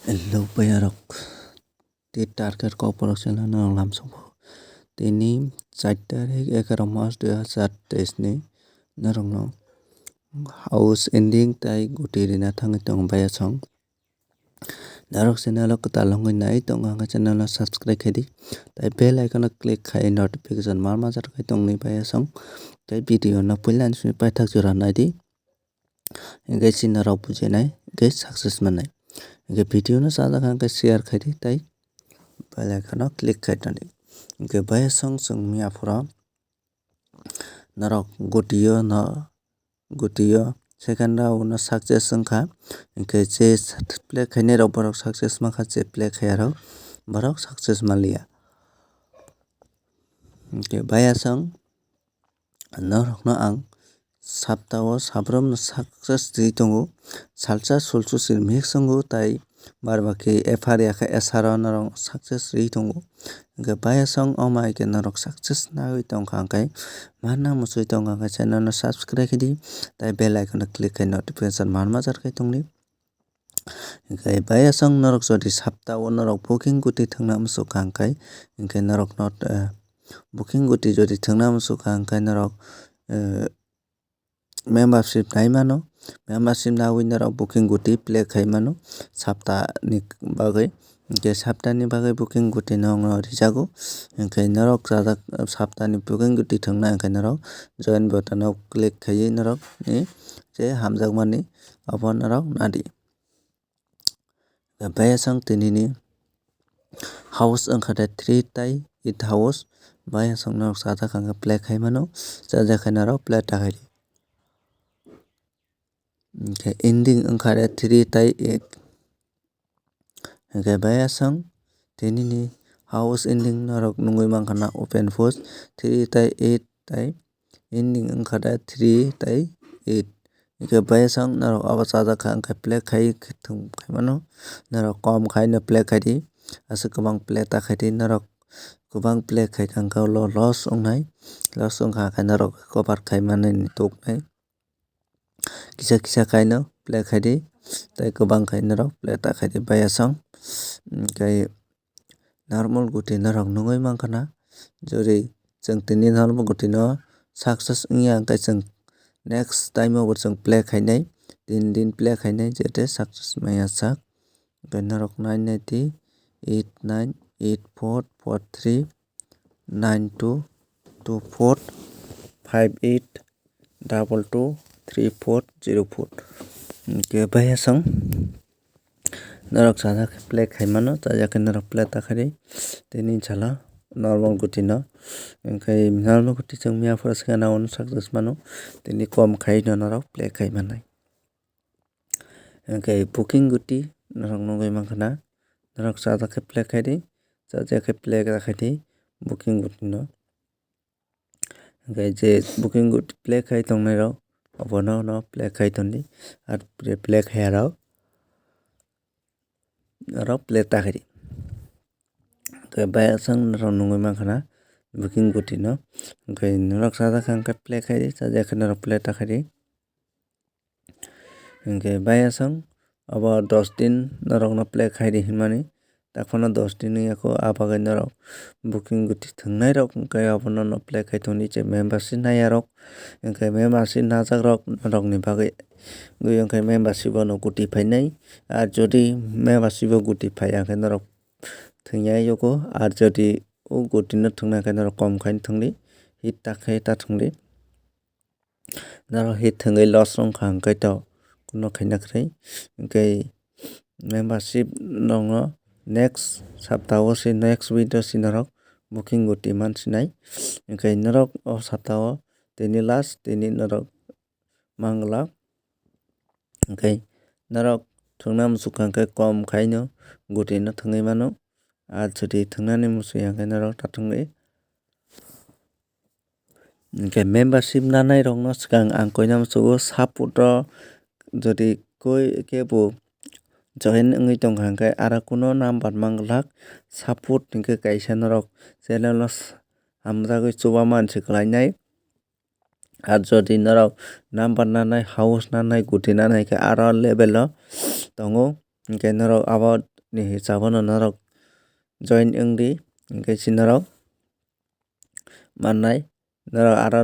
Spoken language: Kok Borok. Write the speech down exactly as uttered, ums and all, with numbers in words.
Hello, bayarok. Tei target kok borok channel no lamsokgo. Tini char tarik egaroh mas dui hazar teis ni norokno house ending tei guti rina thangwi tongo bayasong. Norok channel o kwtal wngwi nai tongo hwnkhe channel no subscribe khaidi. Tei bell icon no click khai notification mar mar jar khai tongni bayasong. Tei video no puila ni simi paithak jora naidi. Hingke chini rok bujinai hingke success mannai. Hingke video no sajak hingke share khaidi tei bell icon no click khai tongdi. Hingke bayasong chwng miya phuru norok gutio no gutio second round no success wngkha. Hingke je play khainai rok borok success mankha, je play khaiya rok borok success manliya. Hingke bayasong norokno ang saptao sabrumno success rwi tongo. Salsa sulsu sir mix wngo tai bar baki F R ya khe S R o norok success rwi tongo. Hingke bayasong omo hai khe norok success naiwi tongkha hingke manna muchwi tongkha hingke channel no subscribe khaidi tai bell icon no click khai notification mar mar jar khai tongdi. Hingke bayasong norok jodi saptao norok booking guti thwngna muchukha hingke, hingke norok not, eh, booking guti jodi thwngna muchukha hingke norok, eh, membership nai mano. Membership nawi norok booking guti play khai mano sapta ni bagwi. Hingke sapta ni bagwi booking guti no rijago. Hingke norok sajak sapta ni booking guti thwngna hingke norok join button o click khaiwi norok ni je hamjakmani obo norok nadi. Bayasong tinini house wngkha de three tai eight house. Bayasong norok sajak hingke play khai mano, sajak khe norok play ta khai di. Hingke ending wngkha de three tai eight. Hingke bayasong tinini house ending norok nungui mankha na open post three tai eight tai ending wngkha da three tai eight. Hingke bayasong norok abo chajak kha hingke play khai thung khai mano. Norok kom khai no play khai di. Aswk kwbang play ta khai di norok kwbang play khai kha hingke ulo loss wngnai. Loss wngkha hingke norok cover khai manani tuknai. Kisa kisa khai no play khai di. Tai kwbang khai norok play ta khai di bayasong. Hingke normal guti norok nungui mankha na. Jori chwng tini normal guti no success wngya hingke chwng next time o bo chwng play khainai. Tin din play khainai jete success maya sak. Hingke norok nai nai di eight nine eight four four three nine two two four five eight double two three four zero four. Hingke bayasong norok sajak khe play khai mano, sajak khe norok play ta khai di. Tini sala normal guti no, hingke normal guti chwng miya phuru swkang nang success mano, tini kom khai no norok play khai manai. Hingke booking guti norok nugui mankha na, norok sajak khe play khai di, sajak khe play khai di booking guti no. Hingke je booking guti play khai tongnai rok obono no play khai tongdi, ar play khai ya rok aro play ta khai di. Hingke bayasong norok nugui mankha na booking guti no, hingke norok sajak khe play khai di, sajak khe norok play ta khai di. Hingke bayasong abo dos din norokno play khai di hinmani, takhorno dos din wngya kho, ah bagwi norok booking guti thwngnairok hingke abono play khai tongdi je membership naiyarok, hingke membership najakrok norokni bagwi wngkhe membership o no guti phainai, ah jodi membership o guti phaiya khe norok thwngya yugo, ah jodi o guti no thwngna khe norok kom khai thwngdi, hit ta khe ta thwngdi. Norok hit thwngwi loss wngkha hwnkhe to kuno khaina kwrwi. Hwnkhe membership nokno next saptao se, next week o se norok booking guti mansinai. Hwnkhe norok o saptao tini last, tini norok manglak. Hwnkhe norok thwngna muchukha hwnkhe kom khaino guti no thwngwi mano. Ar jodi thwngnani muchungya hwnkhe norok ta thwngwi. Hwnkhe membership nanai rokno swkang ang koina muchugo, support o jodi koi kebo join wngwi tongkha hwnkhe aro kuno number manglak, support hwnkhe kaisa norok channel o hamjagwi chubaman se kwlainai. Ar jodi norok number nanai, house nanai, guti nanai khe aro level o tongo, hwnkhe norok abo ni hisab no norok join wngdi, hwnkhe si norok mannai, norok aro